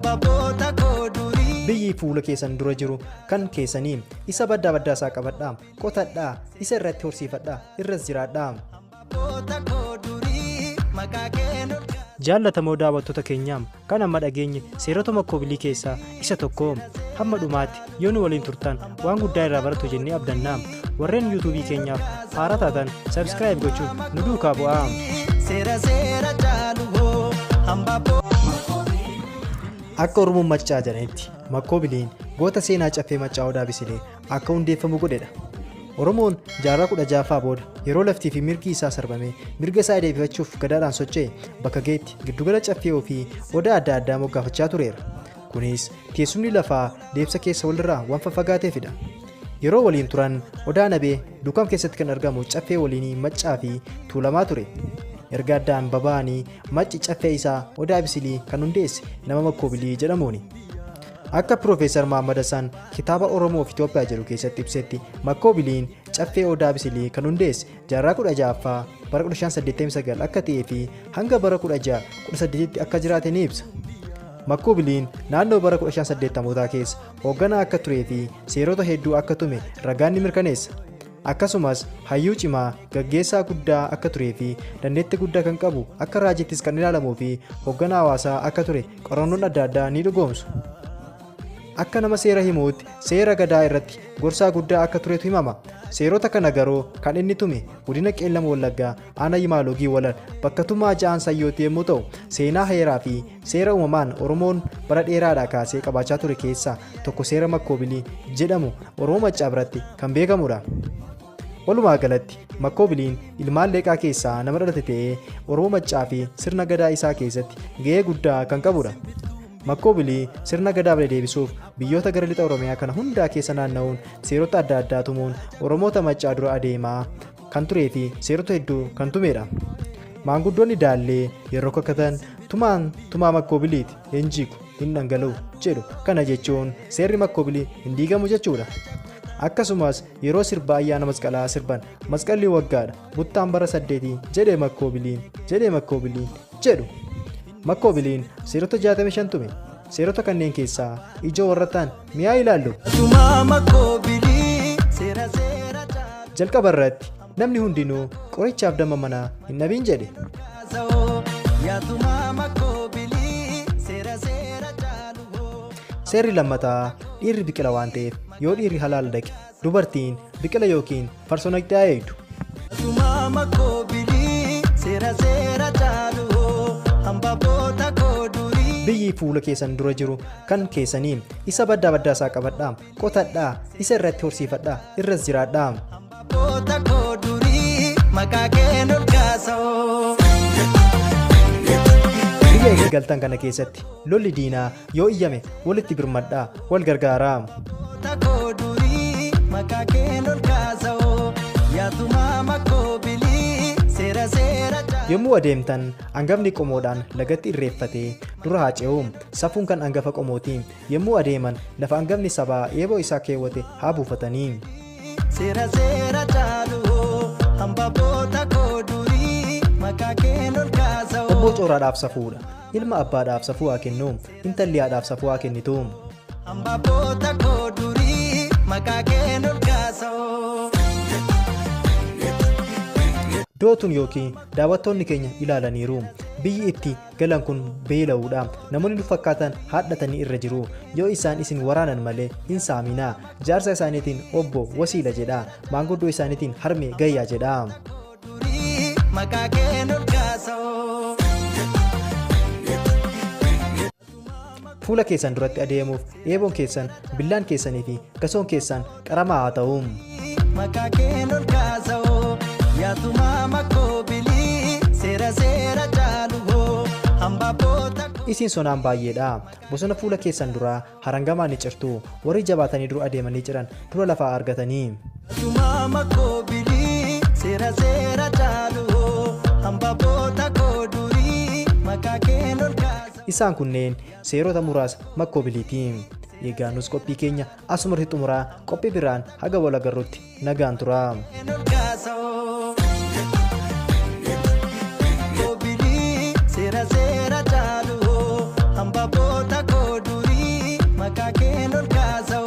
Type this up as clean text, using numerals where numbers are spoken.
Abboota koo durii. Biyyi fuula keessan dura jiru kan keessanii isa baddaa baddaa isaa qabadhaa, qotadhaa, isa irratti horsiifadhaa, irras jiraadhaa. Abboota koo durii maqaa keen ol kaasa. Jaallatamoo daawwattoota keenyaa, kan amma dhageenye seerota makkoobilii keessaa isa tokko. Hamma dhumaatti yoo nu waliin turtan waan guddaa irraa baratu jennee abdanna. Warreen yuutuubii keenyaaf haaraa taatan subscribe gochuun nu duukaa bu'aa. Seera seera caalu hoo hamba Akka Oromoon Maccaa jedhanitti Makkoobiliin goota seenaa Caffee Maccaa Odaa Bisilee akka hundeeffamu godhedha. Oromoon jaarraa 16ffaa booda yeroo laftii fi mirgi isaa sarbamee mirga isaa deebifachuuf gadaadhaan socho'e bakka ga'etti giddugala caffee ofii odaa adda addaa moggaafachaa tureera. Kunis teessumni lafaa deemsa keessa walirraa waan faffagaateefidha. Yeroo waliin turan Odaa Nabee Dukam keessatti kan argamu caffee waliinii Maccaa fi Tuulamaa ture. Erga addaan baba'anii Macci caffee isaa Odaa Bisilii kan hundeesse nama Makkoobilii jedhamuuni. Akka Piroofeesar Mahaammad Hassan kitaaba Oromoo fi Itoophiyaa jedhu keessatti ibsetti Makkoobiliin caffee Odaa Bisilii kan hundeesse jaarraa 16ffaa bara 1589 akka ta'ee fi hanga bara 1618tti akka jiraate ni ibsa. Makkoobiliin naannoo bara 1580mootaa keessa hoogganaa akka turee fi seerota hedduu akka tume ragaan ni mirkaneessa. Akkasumas hayyuu cimaa, gaggeessaa guddaa akka turee fi dandeettii guddaa kan qabu akka raajittis kan ilaalamuu fi hoogganaa hawaasaa akka ture qorannoon adda addaa ni dhugoomsu. Akka nama seera himuutti seera gadaa irratti gorsaa guddaa akka turetu himama. Seerota kana garuu kan inni tume godina Qeellam Wallaggaa aanaa Yimaalogii Walal bakka tumaa ja'an Sayyootti yommuu ta'u, seenaa heeraa fi seera uumamaan Oromoon bara dheeraadhaa kaasee qabaachaa ture keessaa tokko seera Makkoobilii jedhamu Oromoo Maccaa biratti kan beekamudha. Walumaa galatti Makkoobiliin ilmaan Leeqaa keessaa nama dhalate ta'ee Oromoo Maccaa fi sirna gadaa isaa keessatti ga'ee guddaa kan qabudha. Makkoobilii sirna gadaa bade deebisuuf biyyoota gara lixa Oromiyaa kana hundaa keessa naanna'uun seerota adda addaa tumuun Oromoota Maccaa dura adeemaa kan turee fi seerota hedduu kan tumedha. Maanguddoonni Daallee yeroo kakatan tumaan tumaa Makkoobiliiti hin jigu hin dhangala'u jedhu. Kana jechuun seerri Makkoobilii hin diigamu jechuudha. Akkasumas yeroo sirba ayyaana masqalaa sirban masqalli waggaadha buttaan bara saddeetii jedhee Makkoobiliin jedhee Makkoobiliin jedhu. Makkoobiliin seerota 65 tume. Seerota kanneen keessaa ijoo warra ta'an mi'aa ilaallu. Tumaa Makkoobilii seera seera caalu Jalqaba irratti namni hundinuu qorichaaf damma manaa hin dhabin jedhe. kaasa'oo yaa tumaa Makkoobilii seera seera caalu hoo. Seerri lammataa dhiirri biqila waan ta'eef yoo dhiirri halaala dhaqe dubartiin biqila yookiin farsoo naqxee haa eegdu. Tumaa Makkoobilii seera seera caalu hoo hamba boota koo durii. Biyyi fuula keessan dura jiru kan keessanii isa baddaa baddaa isaa qabadhaa, qotadhaa, isa irratti horsiifadhaa, irras jiraadhaa. Abboota koo durii maqaa keen ol kaasa'oo. Biyya itti galtan kana keessatti lolli diinaa yoo iyyame walitti birmadhaa, wal gargaaraa. Abboota koo durii maqaa keen ol kaasa'oo. Yaa tumaa Makkoobilii seera seera caalu. Yommuu adeemtan angafni qomoodhaan lagatti irreeffatee dura haa ce'u. Safuun kan angafa qomooti. Yommuu adeeman lafa angafni sabaa eeboo isaa keewwate haa buufatanii. Seera seera caalu hoo hamba boota koo durii maqaa keen ol kaasa'oo. Obboo cooraadhaaf safuudha. Ilma abbaadhaaf safuu haa kennu. Intalli haadhaaf safuu haa kennitu. Hamba boota koo durii maqaa keen ol kaasa'oo. Dootuun yookiin daawwattoonni keenya ilaalaniiru. Biyyi itti galan kun beela'uudha. Namoonni nu fakkaatan haadhatanii irra jiru. Yoo isaan isin waraanan malee hin saaminaa. Jaarsa isaaniitiin obbo wasiila jedhaa. Maanguddoo isaaniitiin harmee gayyaa jedhaa. Durii maqaa keen ol kaasa'oo. Fuula keessan duratti adeemuuf eeboon keessan, billaan keessanii fi gasoon keessan qaramaa haa ta'u. Maqaa keen ol kaasa'oo. Yaa tumaa Makkoobilii seera seera caalu hoo hamba boota koo. Isin sonaan baay'eedha. Bosona fuula keessan duraa harangamaa ni cirtu. Warri jabaatanii dura adeemanii ciran dura lafaa argatanii. Tumaa Makkoobilii seera seera caalu hoo hamba boota koo durii maqaa keen ol kaasa'oo. Isaan kunneen seerota muraasa Makkoobiliiti. Egaa nus qophii keenya asumarratti xumuraa qophii biraan haga wal agarrutti nagaan turaa. Ol kaasa'oo. Makkoobilii seera seera caalu hoo hamba boota. Goota koo durii maqaa keen ol kaasa'oo.